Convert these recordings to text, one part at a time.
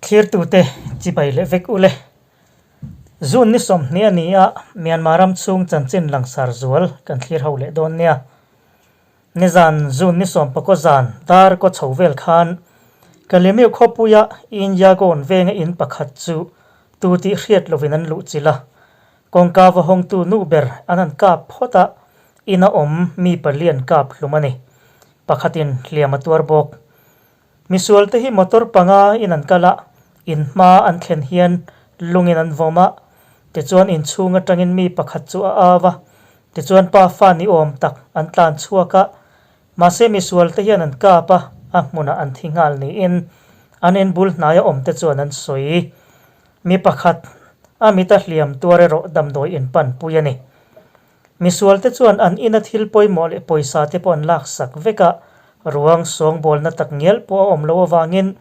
Thlirtute chibai leh vek ule. June ni 20 a ni a, Myanmar ram chhung chanchin langsar zual kan thlir ho leh dawn nia. Nizan June ni 19 zan dar kaw chho vel khan Kalemiu khawpuia Inyagon venga in pakhat chu tu tih hriat lovin an luh chilh a. Kawngka va hawngtu nu ber an han kap phawt a, ina awm mi pali an kap hlum a ni. Pakhatin hliam a tuar bawk. Misualte hi motor panga in an kal a, in hma an thlen hian lungin an vawm a, tichuan inchhung atangin mi pakhat chu a au a, tichuan pa fa ni awm tak an tlan chhuak a, mahse misualte hian an kap a, a hmunah an thi nghal niin an inbul hnaia awmte chuan an sawi. Mi pakhat a mita hliam tuar erawh damdawi in panpui a ni. Misualte chuan an ina thil pawimawh leh pawisa te pawh an laksak vek a, ruang sawngbawlna tak ngial pawh a awm loh avangin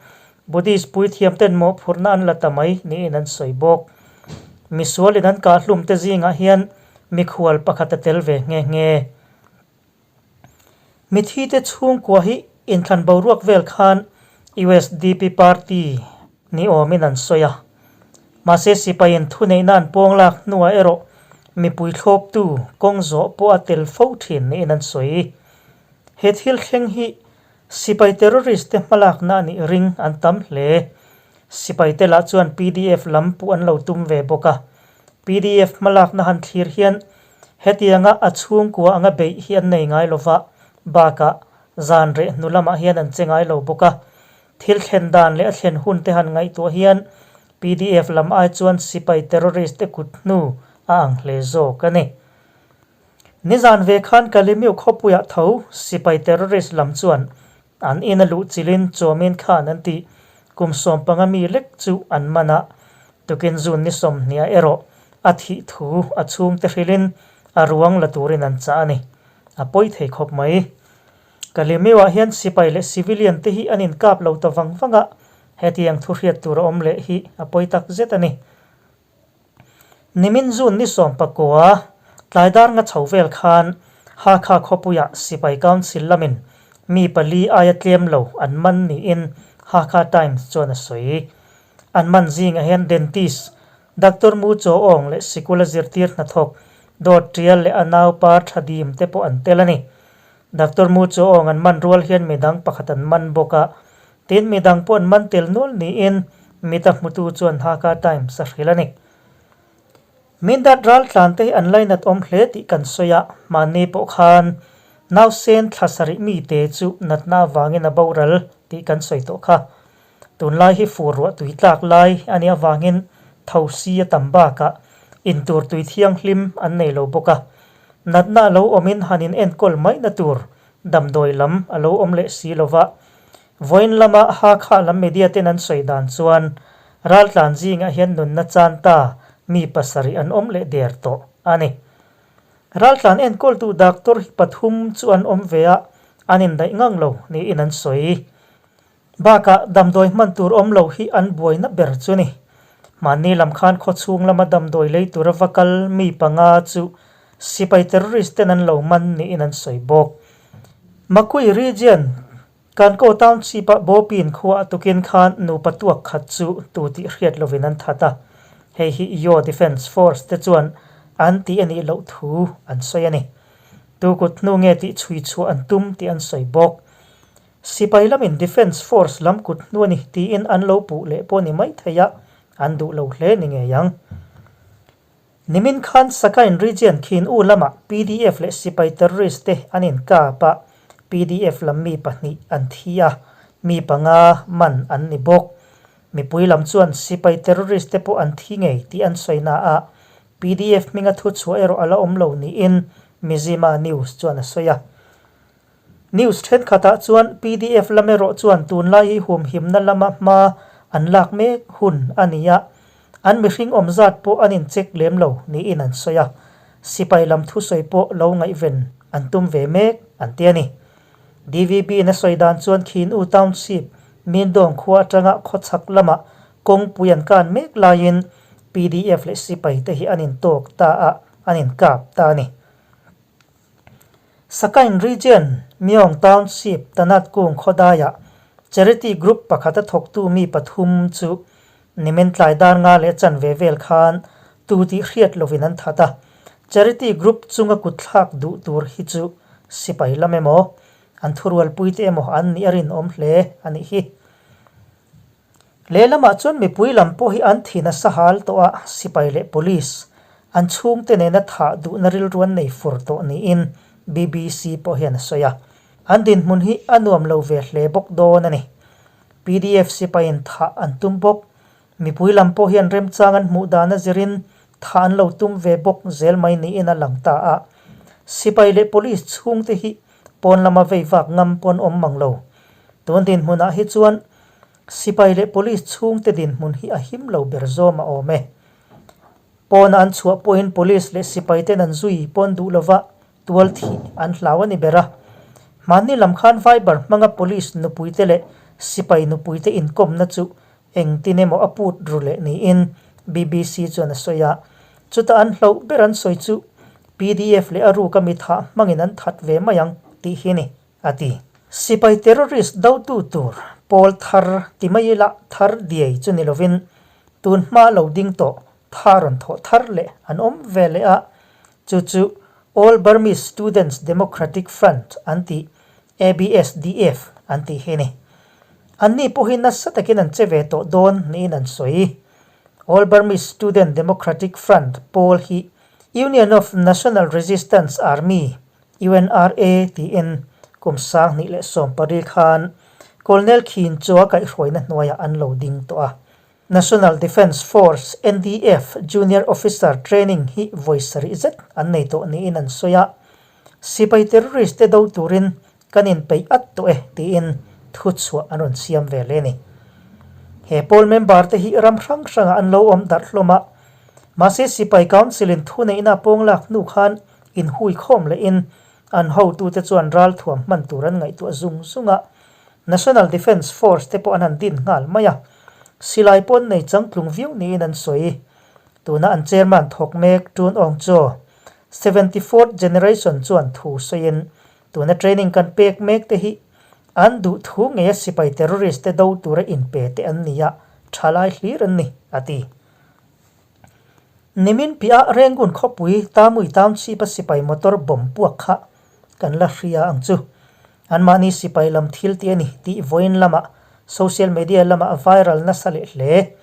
Buddhist puithiamten mawhphurhna an la ta mai niin an sawi bawk. Misualin an kahhlumte zingah hian mikhual pakhat a tel ve nghe nghe. Mithite chhungkua hi inthlan boruak vel khan usdp party ni awmin an sawi a. Mahse sipaiin thuneihna an pawng lak hnuah erawh mipui thlawptu kawng zawh pawh a tel fo thin niin an sawi. He thil thleng hi sipai terrorist te hmalakna a nih ring an tam hle. Sipaite lah chuan pdf lam puh an lo tum ve bawk a. Pdf hmalakna han thlir hian Hetianga a chhungkua anga beih hi an nei ngai lova, bakah zan reh hnu lamah hian an che ngai lo bawk a. Thil thlen dan leh a thlen hun te han ngaihtuah hian pdf lam ai chuan sipai terrorist te kut hnu a ang hle zawk a ni. Nizan ve khan Kalimiu khawpuiah tho sipai terrorist lam chuan an ina luh chilin Chawmin Khan an tih kum 15 mi lek chu an man a, tukin June ni 20 erawh a thih thu a chhungte hrilhin a ruang la turin an chah a ni. A pawi thei khawp mai. Kalimiuah hian sipai leh civilian te hi an inkap lo ta vang vang a, hetiang thu hriat tur a awm leh hi a pawi tak zet a ni. Nimin June ni 19, tlaidar nga chho vel khan Hakha khawpuiah Sipai Council lamin mi pali aia tlem lo an man niin Hakha Times chuan a sawi. An man zingah hian dentist Doctor Mu Chaw Aung leh sikula zirtir hnathawk Dawt Tial leh a nau par tha dim te pawh an tel a ni. Doctor Mu Chaw Aung an man rual hian midang pakhat an man bawk a, Tin, midang pawh an man tel nual niin mita hmutu chuan Hakha Times a hrilh a ni. Mindat raltlan te hi an lainat awm hle tih kan sawi a, mahni pawh khan nausen thla sarih mite chu natna avangin a boral tih kan sawi tawh kha. Tunlai hi fur ruah tui tlak lai a nih avangin thosi a tam bakah intur tui thianghlim an nei lo bawk a, natna a lo awmin han in enkawl maihna tur damdawi lam a lo awm leh si lova, Vawiin lama Hakha lam media ten an sawi dan chuan raltlan zingah hian nunna chan ta mi pasarih an awm leh der tawh a ni. Raltlan enkawltu doctor hi pathum chu an awm ve a, an indaih ngang lo niin an sawi. Bakah damdawi hman tur awm lo hi an buaina ber chu ni. Mahni lam khan khawchhung lama damdawi lei tura va kal mi panga chu sipai terrorist ten an lo man niin an sawi bawk. Makui region Kankaw Township-a Bawpin khua a tukin khan nupa tuak khat chu tu tih hriat lovin an that a, hei hi Yaw Defence Force te chuan an tih a nih loh thu an sawi a ni. Tu kut hnu nge tih chhui chhuah an tum tih an sawi bawk. Sipai lamin Defence Force lam kut hnu a ni tiin an lo puh leh pawh ni maithei a, an duh lo hle ni ngei ang. Nimin khan Sakain Region Khin U lamah pdf leh sipai terrorist te an inkap a, pdf lam mi pahnih an thi a, mi panga man an ni bawk. Mipui lam chuan sipai terrorist te pawh an thi ngei tih an sawi na a, pdf hminga thu chhuah erawh a la awm lo niin Mizzima News chuan a sawi a. News thenkhatah chuan pdf lam erawh chuan tunlai hi humhimna lama hma an lak mek hun a ni a, an mihring awm zat pawh an incheck lem lo niin an sawi a, sipai lam thusawi pawh lo ngaihven an tum ve mek an ti a ni. DVB in a sawi dan chuan Khin U Township, Mindong khua atanga khawchhak lama kawngpui an kan mek laiin pdf leh sipai te hi an intawk ta a, an inkap ta a ni. Sakain Region, Myong Township, Tanat Kung khawdaiah Charity Group pakhata thawktu mi pathum chu. Nimin tlai dar nga leh chanve vel khan tu tih hriat lovin an that a, charity group chunga kutthlak duh tur hi chu sipai lam emaw, an thurualpuite emaw an nih a rinawm hle a nih hi. Lehlamah chuan mipui lam pawh hi an thi nasa hal tawh a, sipai leh police an chhungte nena thah duhna rilru an nei fur tawh niin BBC pawh hian a sawi a. An dinhmun hi a nuam lo ve hle bawk dawn a ni. Pdf sipaiin thah an tum bawk. Mipui lam pawh hian remchang an hmuh dan a zirin thah an lo tum ve bawk zel mai niin a lang ta a. Sipai leh police chhungte hi pawn lama vei vak ngam pawn awm mang lo. Tun dinhmunah hi chuan sipai leh police chhungte dinhmun hi a him lo ber zawm a awm e. Pawna an chhuah pawhin police leh sipai ten an zui pawn duh lova tual thih an hlau a ni ber a. Hmanni lam khan Viber hmanga police nupuite leh sipai nupuite inkawmna chu engtin emaw a put ru leh niin BBC chuan a sawi a. Chuta an hlauh ber an sawi chu pdf leh a ruka mi thah hmangin an that ve mai ang tih hi a ni, a ti. Sipai terrorist dotu tur pawl thar ti mai ila thar diai chu ni lovin tun hma lo ding tawh tha rawn thawh thar leh an awm ve leh a, chu chu All Burmese Students Democratic Front an tih, ABSDF, an tih hi a ni. Anni pawh hi nasa takin an che ve tawh dawn niin an sawi. All Burmese Student Democratic Front pawl hi Union of National Resistance Army, UNRA, tiin kum 2018 khan Colonel Khin Chua kaihhruaina hnuaiah an lo ding tawh a. National Defence Force, NDF, Junior Officer Training hi vawi sarih zet an nei tawh niin an sawi a. Sipai terrorist te do turin kan inpeih at tawh e tiin thuchhuah an rawn siam ve leh a ni. He pawl member te hi ram hrang hrangah an lo awm darh hlawm a, mahse Sipai Council in thuneihna pawng lak hnu khan inhui khawm lehin an hotute chuan ralthuam hman tur an ngaihtuah zung zung a. National Defence Force te pawh an han din nghal mai a, silai pawh an nei changtlung viau niin an sawi. Tuna an chairman thawk mek Tun Aung Chaw, 74th generation chuan thu sawiin, tuna training kan pek mek te hi an duh thu ngeia sipai terrorist te do tura inpe te an ni a, tha lai hlir an ni, a ti. Nimin piah Rangoon khawpui Tamui Township-a sipai motor bomb puak kha kan la hria ang chu. Anmahni sipai lam thil tih a ni tih vawiin lamah social media lamah a viral nasa leh hle.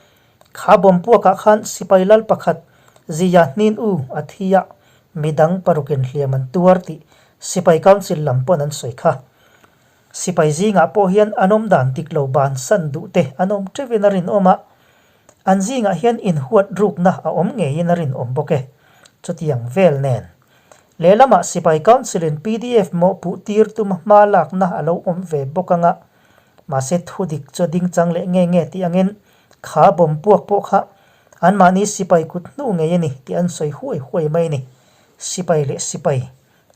Kha bomb puakah khan sipai lal pakhat Ziya Hnin U a thi a, midang parukin hliam an tuar tih sipai council lam pawn an sawi kha. Sipai zingah pawh hian an awm dan dik lo bansan duh te an awm teuhin a rinawm a, an zingah hian inhuat rukna a awm ngeiin a rinawm bawk e. Chutiang vel nen lehlamah Sipai Council in pdf mawhpuh tir tuma hma lakna a lo awm ve bawk anga, mahse thu dik chu a ding chang leh nge nge tih angin kha bomb puak pawh kha anmahni sipai kut hnu ngei a ni tih an sawi huai huai mai a ni. Sipai leh sipai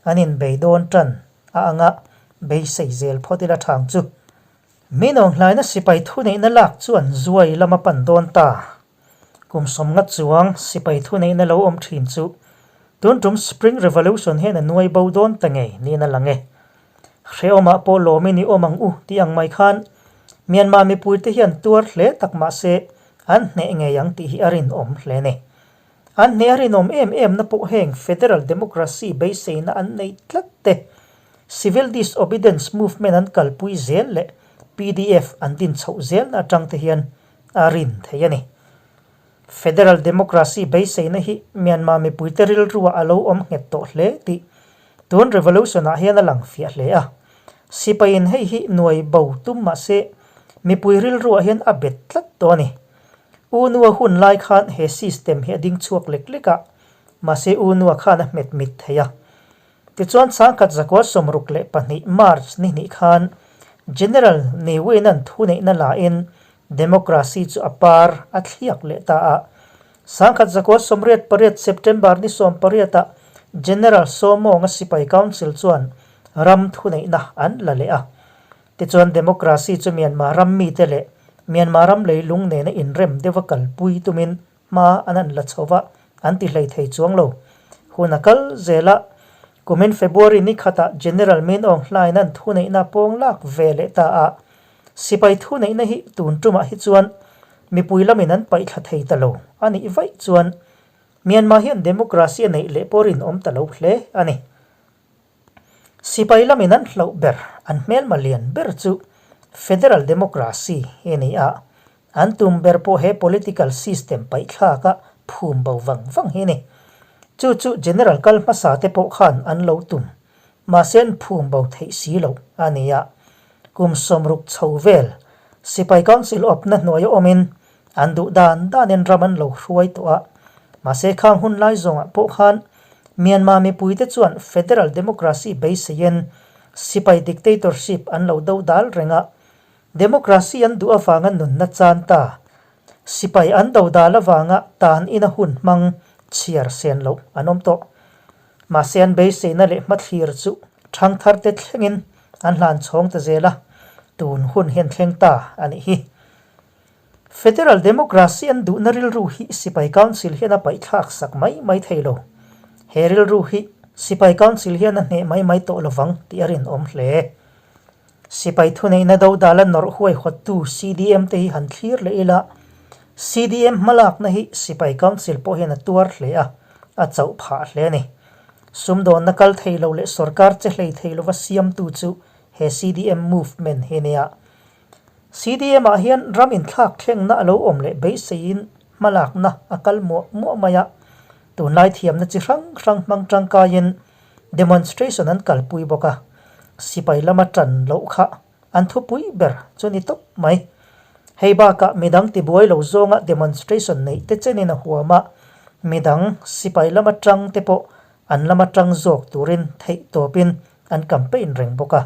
an inbei dawn tan. A anga beisei zel phawt ila thang chu. Min awnghlaina sipai thuneihna lak chuan zuai lama pan dawn ta. Kum sawmnga chuang sipai thuneihna lo awm thin chu tun tum Spring Revolution hian a nuai bo dawn ta ngei niin a lang e. Hrehawmah pawh lawmin i awm ang u tih ang mai khan Myanmar mipuite hian tuar hle tak mahse an hneh ngei ang tih hi a rinawm hle ni. An hneh a rinawm em em na pawh heng Federal Democracy beiseina an nei tlat te, Civil Disobedience Movement an kalpui zel leh pdf an din chhoh zelna atang te hian a rin thei a ni. Federal Democracy beiseina hi Myanmar mipuite rilruah a lo awm nghet tawh hle tih tun revolution ah hian a lang fiah hle a. Sipaiin hei hi nuai bo tum mahse mipui rilruah hian a bet tlat tawh a ni. U Nua hun lai khan he system hi a ding chhuak lek lek a, mahse U Nua khan a hmet mit thei a. Tichuan sangkhat zakua 62 March ni hnih khan General Ne Win-a'n thuneihna lain democracy chu a par a thliak leh ta a. 1988 September ni 18-ah General Saw Mawnga Sipai Council chuan ram thuneihna an la leh a. Tichuan democracy chu Myanmar ram mite leh Myanmar ram leilung nena inrem deuha kalpui tumin hma an han la chho va, an ti hlei thei chuang lo. Hun a kal zel a, kumin February ni khatah General Min Aung Hlain an thuneihna pawng lak ve leh ta a, sipai thuneihna hi tun tumah hi chuan. mipui lamin an paihthla thei ta lo a nih vaih chuan Myanmar hian democracy a neih leh pawh rinawm ta lo hle a ni. Sipai lamin an hlauh ber, an hmelma lian ber chu Federal Democracy hi a ni a, an tum ber pawh he political system paihthlaka phum bo vang vang hi a ni. Chu chu General kal hmasa te pawh khan an lo tum, mahse an phum bo theih si lo a ni a. Kum 60 chho vel Sipai Council awpna hnuaia awmin An duh dan danin ram an lo hruai tawh a, mahse khang hun lai zawngah pawh khan Myanmar mipuite chuan federal democracy beiseiin sipai dictatorship an lo do dal reng a, democracy an duh avanga nunna chan ta, sipai an do dal avanga tan ina hun hmang chhiar sen loh an awm tawh. Mahse an beiseina leh hmathlir chu ṭhangtharte thlengin an hlan chhawng ta zel a, tun hun hian thleng ta a nih hi. Federal Democracy an duhna rilru hi Sipai Council hian a paihthlak sak mai mai thei lo. He rilru hi Sipai Council hian a hneh mai mai tawh lovang tih a rinawm hle. Sipai thuneihna dodala nawrh huaihawttu CDM te hi han thlir leh ila, CDM hmalakna hi Sipai Council pawh hian a tuar hle a, a chauh phah hle a ni. Sumdawnna kal thei lo leh sorkar che hlei thei lova siamtu chu he CDM movement hi a nia. CDM-ah hian ram inthlak thlengna a lo awm leh beiseiin hmalakna a kal muah muah mai a, tunlai thiamna chi hrang hrang hmang tangkaiin demonstration an kalpui bawk a, sipai lama tan loh kha an thupui ber chu ni tawp mai. Hei bakah midang tibuai lo zawnga demonstration neih te chenin a huam a, midang sipai lama tang te pawh an lama tang zawk turin theih tawpin an campaign reng bawk a.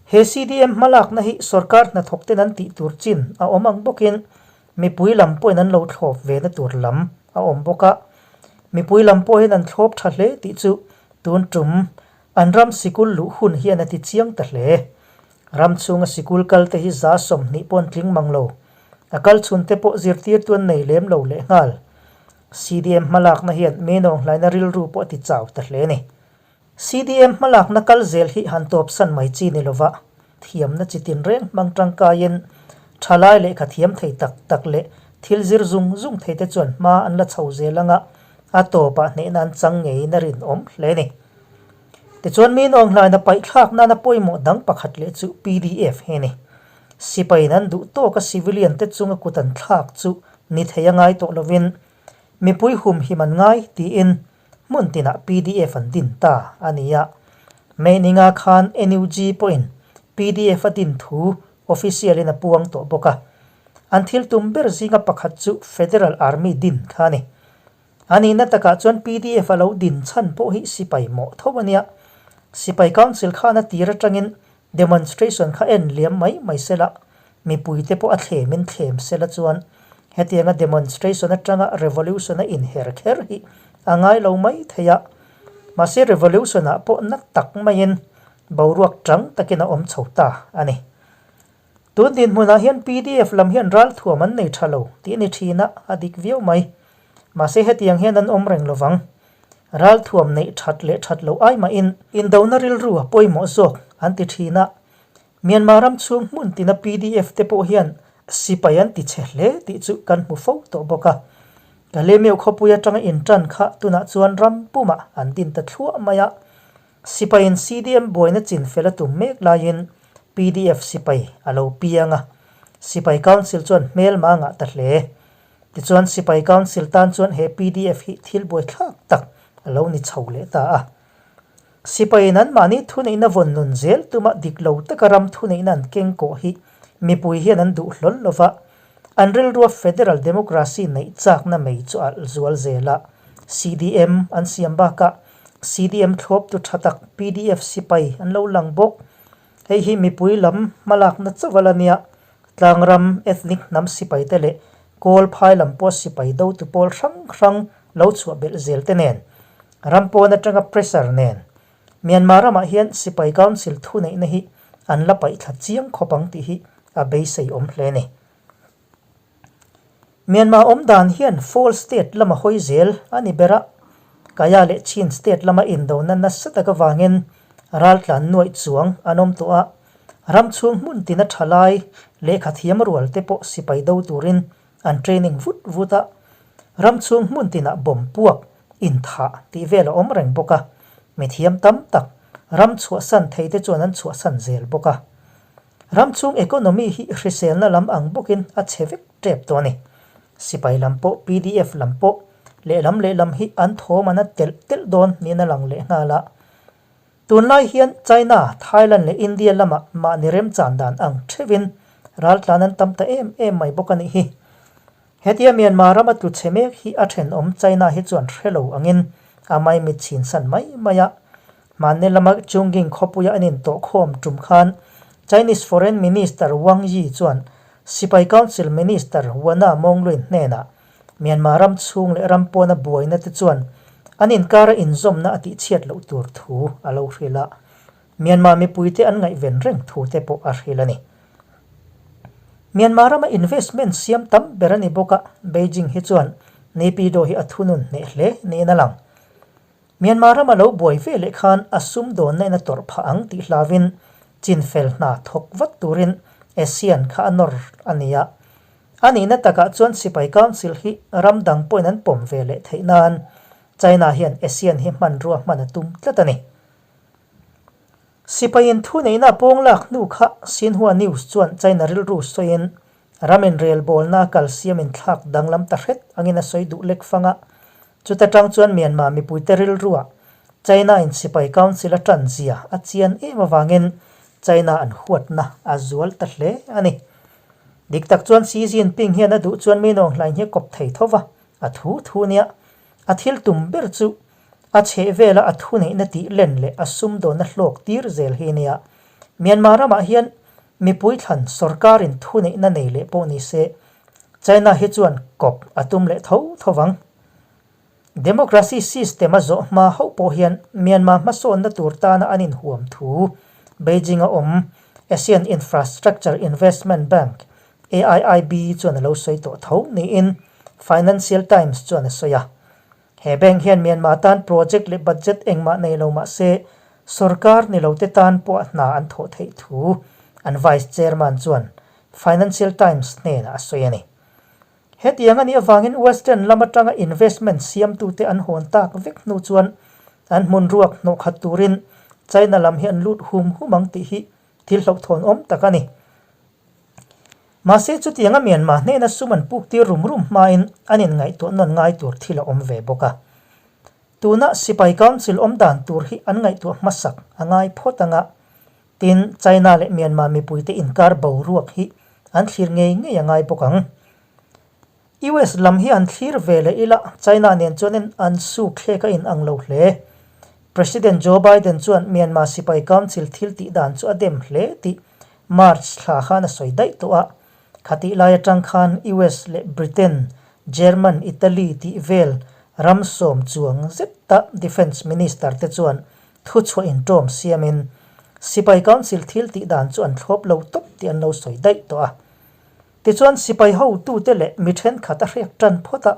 He CDM hmalakna hi sorkar hnathawk ten an tih tur chin a awm ang bawkin mipui lam pawhin an lo thlawp ve na tur lam a awm bawk a. Mipui lam pawhin an thlawp tha hle tih chu tun tum an ram sikul luh hun hian a ti chiang ta hle. Ram chhunga sikul kal te hi 20% pawh an tling mang lo. A kal chhun te pawh zirtirtu an nei lem lo lehnghal. CDM hmalakna hian Menawng hlaina rilru pawh a ti chau ta hle a ni. CDM hmalakna kal zel hi han tawpsan mai chi ni lova, thiamna chi tinreng hmang tangkaiin thalai lehkha thiam thei tak tak leh thil zir zung zung thei te chuan hma an la chho zel anga a tawpah hnehna an chang ngeiin a rinawm hle a ni. Tichuan mi nawnghlaina paihthlak nana pawimawh dang pakhat leh chu pdf hi a ni. Sipaiin an duh tawka civilian te chunga kut an thlak chu ni thei a ngai tawh lovin mipui humhim an ngai tiin Hmun tinah pdf an din ta a ni a. May ninga khan NUG pawhin pdf a din thu official in a puang tawh bawk a. An thil tum ber zinga pakhat chu Federal Army din kha a ni. A nihna takah chuan pdf a lo din chhan pawh hi sipai mawh tho a nia. Sipai Council khan a tir atangin Demonstration kha en liam mai mai sela, mipuite pawh a thlemin thlem sela chuan hetianga demonstration atanga revolution a inher kher hi a ngai lo mai thei a. Mahse revolution ah pawh na tak maiin boruak tang takin a awm chho ta a ni. Tun dinhmunah hian pdf lam hian ralthuam an nei tha lo tih a ni thin a, a dik viau mai. Mahse hetiang hian an awm reng lovang. Ralthuam neih that leh that loh ai mahin indona rilru a pawimawh zawk an ti thin a. Myanmar ram chhung hmun tina pdf te pawh hian sipai an ti chhe hle tih chu kan hmu fo tawh bawk a. Kalemeu khawpui atanga intan kha tunah chuan ram pumah an din ta thluah mai a. Sipaiin CDM buaina chin fel a tum mek laiin pdf sipai a lo piang a. Sipai Council chuan hmelma a ngah ta hle. Tichuan Sipai Council tan chuan he pdf hi thil buaithlak tak a lo ni chho leh ta a. Sipaiin anmahni thuneihna vawn nun zel tuma dik lo taka ram thuneihna an keng kawh hi mipui hian an duh hlawl lo va, an rilrua Federal Democracy neih chakna mei chu a alh zual zel a. CDM an siam bakah CDM thlawptu tha tak pdf sipai an lo lang bawk. Hei hi mipui lam hmalakna chauh a la nia. Tlangram, ethnic hnam sipai te leh Kawl phai lam pawh sipai dotu pawl hrang hrang lo chhuah belh zel te nen, ram pawn atanga pressure nen, Myanmar ramah hian sipai council thuneihna hi an la paih thla chiang khawp ang tih hi a beisei awm hle a ni. Myanmar awm dan hian false state lama hawi zel a ni ber a, Kaya leh Chin state lama indona nasa tak avangin raltlan nuaih chuang an awm tawh a, ram chhung hmun tina tha lai lehkha thiam rual te pawh sipai do turin. an training vut vut a, ram chhung hmun tinah bomb puak, inthah tih vel a awm reng bawk a, mithiam tam tak ram chhuahsan thei te chuan an chhuahsan zel bawk a. Ram chhung economy hi hriselna lam ang bawkin a chhe vek tep tawh a ni. Sipai lam pawh pdf lam pawh lehlam lehlam hi an thawm an a telh telh dawn niin a lang lehnghal a. Tunlai hian China, Thailand leh India lamah mahni remchan dan ang theuhin raltlan an tam ta em em mai bawk a nih hi. Hetia Myanmar rama tlu chhe mek hi a thenawm China hi chuan hre lo angin a maimit chhinsan mai mai a. Hmanni lama Chungking khawpuia an intawhkhawm tum khan Chinese Foreign Minister Wang Yi chuan Sipai Council Minister Wana Mongluin hnenah Myanmar ram chhung leh ram pawna buaina te chuan an inkara inzawmna a tihchhiat loh tur thu a lo hrilh a, Myanmar mipuite an ngaihven reng thu te pawh a hrilh a ni. Myanmar rama investment siam tam ber a ni bawk a, Beijing hi chuan Naypyidaw hi a thunun hneh hle niin a lang. Myanmar rama lo buai ve leh khan a sumdawnna in a tawrh phah ang tih hlauin chinfel hna thawk vat turin ASEAN kha a nawr a ni a. A nihna takah chuan Sipai Council hi ram dang pawhin an pawm ve leh theih nan China hian ASEAN hi hmanrua hman a tum tlat a ni. Sipaiin thuneihna a pawng lak hnu kha Xinhua News chuan China rilru sawiin ram inrelbawlna a kal siamin thlak danglam ta hret angin a sawi duh lek fang a. Chuta tang chuan Myanmar mipuite rilruah China in Sipai Council a tan zia a chian em avangin China an huatna a zual ta hle a ni. Dik tak chuan Xi Jinping hian a duh chuan mi nawnghlain hi a kawp thei tho va, a thu thu nia. A thil tum ber chu a chhehvela a thuneihna tih len leh a sumdawnna hlawk tir zel hi nia. Myanmar ramah hian mipui thlan sorkarin thuneihna nei leh pawh ni se, China hi chuan kawp a tum leh tho tho vang. Democracy system a zawh hma hauh pawh hian Myanmar hmasawnna tur tana an inhuam thu Beijing-a awm Asian Infrastructure Investment Bank, AIIB, chuan a lo sawi tawh tho niin Financial Times chuan a sawi a. He bank hian Myanmar tan project leh budget engmah nei lo mah se sorkar ni lote tan pawh hna an thawh theih thu an vice chairman chuan Financial Times hnenah a sawi a ni. Hetiang a nih avangin Western lam atanga investment siamtute an hawn tak vek hnu chuan an hmun ruak hnawh khat turin China lam hi an lut hum hum ang tih hi thil hlauhthawn awm tak a ni. Mahse chutianga Myanmar hnena sum an puk tir rum rum hmain an inngaihtuah nawn ngai tur thil a awm ve bawk a. Tuna Sipai Council awm dan tur hi an ngaihtuah hmasak a ngai phawt anga Tin, China leh Myanmar mipuite inkar boruak hi an thlir ngei ngei a ngai bawk ang. US lam hi an thlir ve leh ila China nen chuanin an suk thlek a inang lo hle. President Joe Biden chuan Myanmar sipai council thil tih dan chu a dem hle tih March thla khan a sawi daih tawh a. Khatih lai atang khan US leh Britain, German, Italy tih vel ram sawm chuang zeta defence minister te chuan Thuchhuah inṭawm siamin Sipai Council thil tih dan chu an thlawp lo tawp tih an lo sawi daih tawh a. Tichuan sipai hotute leh mi ṭhenkhat a hrek ṭan phawt a,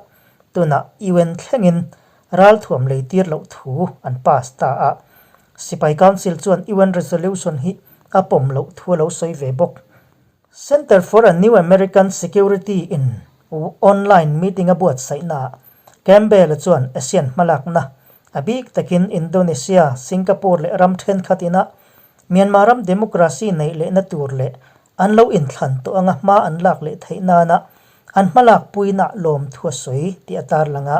tunah UN thlengin ralthuam lei tir loh thu an pass ta a. Sipai Council chuan UN resolution hi a pawm loh thu a lo sawi ve bawk. Center for a New American Security in online meeting a buatsaihnaah Campbell-a chuan ASEAN hmalakna, a bik takin Indonesia, Singapore leh ram thenkhat ina Myanmar ram democracy neih lehna tur leh an lo inthlan tawh anga hma an lak leh theih nana an hmalak puina lawmthu a sawi tih a tarlang a.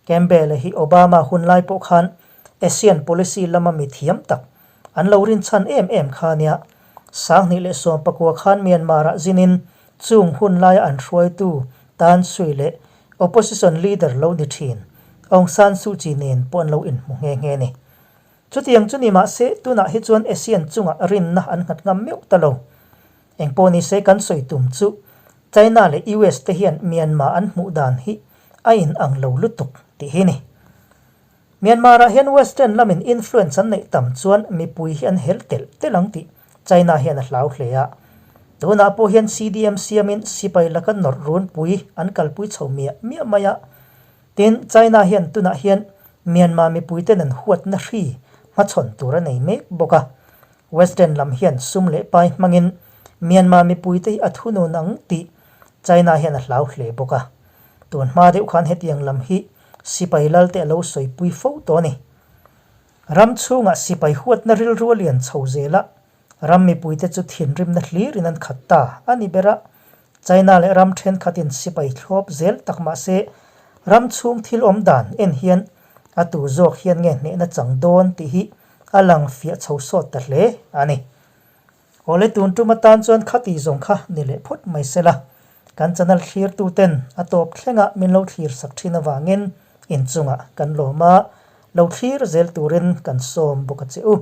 Campbell-a hi Obama hunlai pawh khan ASEAN policy lama mi thiam tak An lo rinchhan em em kha nia. 2019 khan Myanmar-ah zinin chung hun laia an hruaitu Tan Sui leh opposition leader lo ni thin Aung San Suu Kyi nen pawh an lo inhmu nghe nghe ni. Chutiang chu ni mahse tunah hi chuan ASEAN chungah rinna an nghat ngam meuh ta lo. Engpawh nise kan sawi tum chu China leh US te hian Myanmar an hmuh dan hi a inang lo lutuk tih hi ni. Myanmar ah hian Western lamin influence an neih tam chuan mipui hi an helh telh telh ang tih China hian a hlau hle a. Tunah pawh hian CDM siamin sipai laka nawrh runpui an kalpui chho miah miah mai a. Tin, China hian tunah hian Myanmar mipuiten an huatna hri hmachhawn tur a nei mek bawk a. Western lam hian sum leh pai hmangin Myanmar mipuite hi a thunun ang tih. China hian a hlau hle bawk a. Tun hma deuh khan hetiang lam hi sipai lal te a lo sawipui fo tawh a ni. Ram chhungah sipai huatna rilru a lian chho zel a, ram mipuite chu thinrimna hlirin an khat ta a ni ber a. China leh ram thenkhatin sipai thlawp zel tak mah se, ram chhung thil awm dan en hian a tu zawk hian nge hnehna chang dawn tih hi a lang fiah chho sawt ta hle a ni. Awle tun tum atan chuan khati zawng kha ni leh phawt mai sela, kan channel thlirtu ten a tawp thlengah min lo thlir sak thin avangin inchungah kan lawm a, lo thlir zel turin kan sawm bawk a che u.